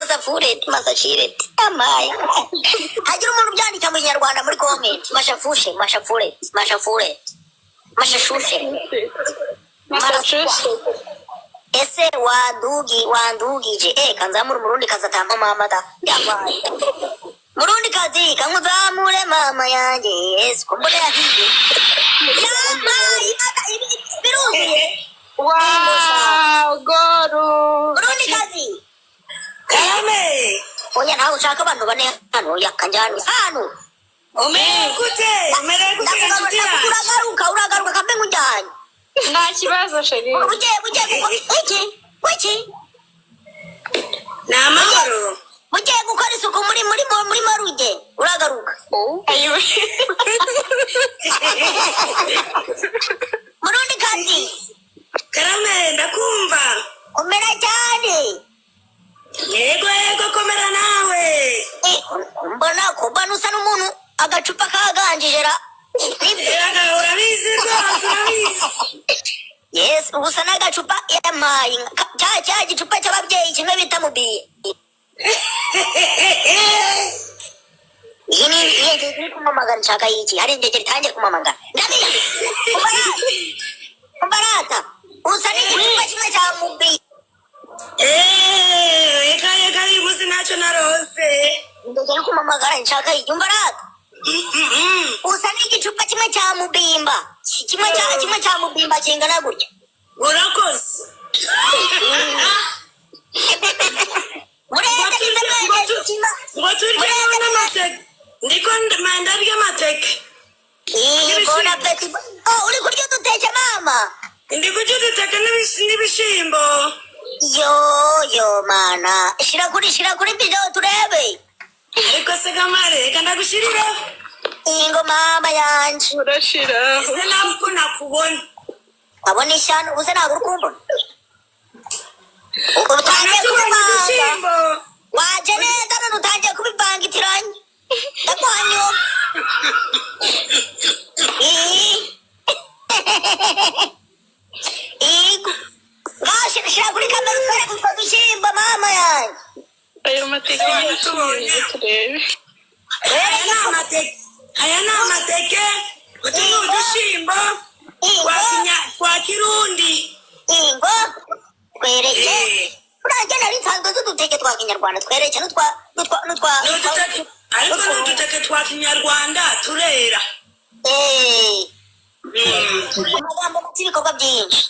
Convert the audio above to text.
Masafureti, masashireti, amaye. Hagira umuntu ubyandika mu Kinyarwanda muri comment. Mashafushe, mashafureti, mashafureti, mashashushe. Massachusetts. Ese wandugi wandugije, eh, kanzamura Umurundi kazi atampa mama da yamaye. Murundi kazi kankuzamure mama yanjye. Yesu, ko mbona yahiye yamaye biruzuye. Wow, Goru. Murundi kazi. Karame. Oya, ntawe ushaka abantu bane hano. Oya, kanjyana hano. Umerewe gute? Umerewe gute, inshuti yanjye? Uragaruka, uragaruka, kambe nkujyanye. Nta kibazo, chérie. Ugiye gukora iki? Iki? Ni amahoro. Ugiye gukora isuku muri maruge, uragaruka. Ayiwe. Murundi kazi. Karame, ndakumva. Komera cyane. Yego, komera nawe. Eh, mbona kumbona usa n'umuntu agacupa kaganjije ra. Nibyo? Yego, urabizi rwose, urabizi. Yes, ubu usa n'agacupa yamaye cya gicupa cy'ababyeyi kimwe bita mubiye. Iyi ni ingegeri iri kumamagara, nshaka y'iki? Hari ingegeri itangiye kumamagara, ndabizi. Umbarata, umbarata, usa n'igicupa kimwe cya mubiye. Eh, reka reka, uyu munsi ntacyo narose. Ingegeri iri kumamagara, nshaka y'iki? Umbarata, usa n'igicupa kimwe cya mubimba, kimwe cya mubimba kingana gutya. Urakoze. Murebe nize mwegeje ikima. Ngo turye n'amateke, ndiko ndarya amateke. Ii, bon appétit. Oh, uri kurya uduteke, mama? Ndi kurya uduteke n'ibishyimbo. Yo yo, mana, shira kuri video turebe. Ariko se kamare, reka ndagushyirireho. Ingo mama yanje. Urashira. Ese nawe uko nakubona? Abona ishyano, ubuze ntabwo uri kumbona. Utangiye Wanatubonye kubivanga. Ibishyimbo. Waje neza, none utangiye kubivangitiranya, ndaguhanyuma. Ii. Igo. Ngaho shira kuri kamera utwereke utwo dushyimbo, mama yanjye. Ayo mateke y'ibishyimbo turebe. Aya ni amateke, aya ni amateke, utu ni udushyimbo twa Ingo. Twa kirundi. Ingo twereke. Eh. Uranjye nari nsanzwe z'uduteke twa kinyarwanda, twereke n'utwa Ni uduteke, ariko ni uduteke twa kinyarwanda, turera. Eh, amagambo make, ibikorwa byinshi.